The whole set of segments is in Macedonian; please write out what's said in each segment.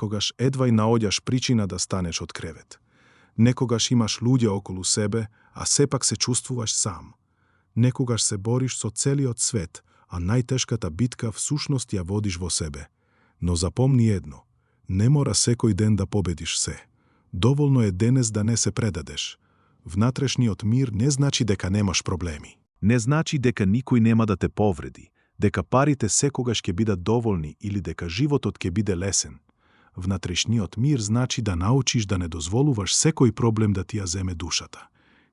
Некогаш едвај наоѓаш причина да станеш од кревет. Некогаш имаш луѓе околу себе, а сепак се чувствуваш сам. Некогаш се бориш со целиот свет, а најтешката битка всушност ја водиш во себе. Но запомни едно, не мора секој ден да победиш се. Доволно е денес да не се предадеш. Внатрешниот мир не значи дека немаш проблеми. Не значи дека никој нема да те повреди, дека парите секогаш ќе бидат доволни или дека животот ќе биде лесен. Внатрешниот мир значи да научиш да не дозволуваш секој проблем да ти ја земе душата.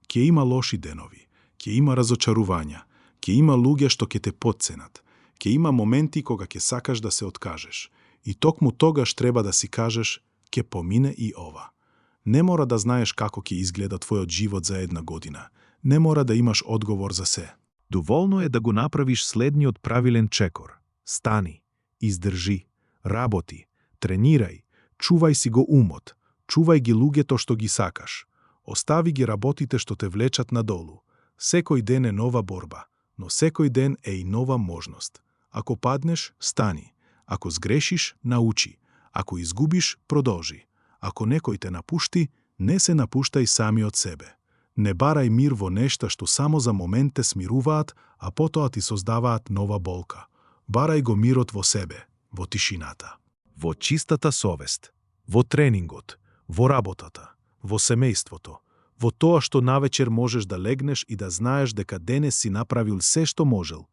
Ќе има лоши денови, ќе има разочарувања, ќе има луѓе што ќе те потценат, ќе има моменти кога ќе сакаш да се откажеш. И токму тогаш треба да си кажеш, ќе помине и ова. Не мора да знаеш како ќе изгледа твојот живот за една година. Не мора да имаш одговор за се. Доволно е да го направиш следниот правилен чекор. Стани, издржи, работи, тренирај, чувај си го умот, чувај ги луѓето што ги сакаш. Остави ги работите што те влечат надолу. Секој ден е нова борба, но секој ден е и нова можност. Ако паднеш, стани. Ако сгрешиш, научи. Ако изгубиш, продолжи. Ако некој те напушти, не се напуштај сами од себе. Не барај мир во нешта што само за момент те смируваат, а потоа ти создаваат нова болка. Барај го мирот во себе, во тишината. Во чистата совест, во тренингот, во работата, во семејството, во тоа што навечер можеш да легнеш и да знаеш дека денес си направил се што можел.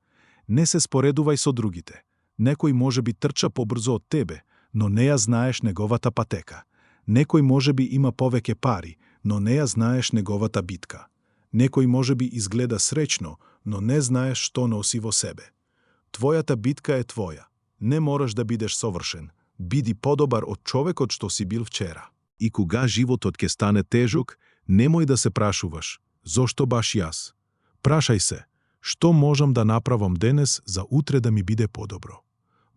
Не се споредувај со другите. Некој може би трча побрзо од тебе, но не ја знаеш неговата патека. Некој може би има повеќе пари, но не ја знаеш неговата битка. Некој може би изгледа среќно, но не знаеш што носи во себе. Твојата битка е твоја. Не мораш да бидеш совршен. Биди подобар од човекот што си бил вчера. И кога животот ќе стане тежок, немој да се прашуваш, зошто баш јас? Прашај се, што можам да направам денес за утре да ми биде подобро?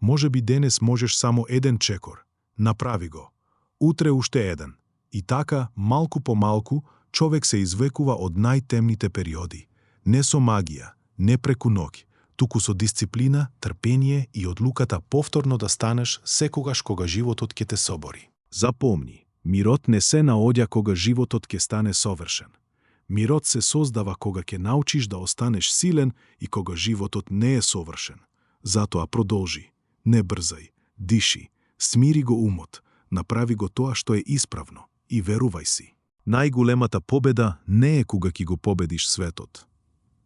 Може би денес можеш само еден чекор. Направи го. Утре уште еден. И така, малку по малку, човек се извлекува од најтемните периоди. Не со магија, не преку ноќ, туку со дисциплина, трпение и одлуката повторно да станеш секогаш кога животот ќе те собори. Запомни, мирот не се наоѓа кога животот ќе стане совршен. Мирот се создава кога ќе научиш да останеш силен и кога животот не е совршен. Затоа продолжи, не брзај, диши, смири го умот, направи го тоа што е исправно и верувај си. Најголемата победа не е кога ќе го победиш светот.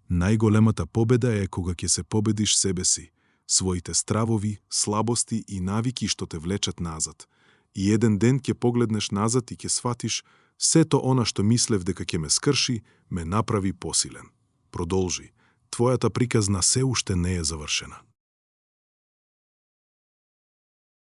Најголемата победа е кога ќе се победиш себе си, своите стравови, слабости и навики што те влечат назад. И еден ден ќе погледнеш назад и ќе сватиш, сето она што мислев дека ќе ме скрши, ме направи посилен. Продолжи. Твојата приказна се уште не е завршена.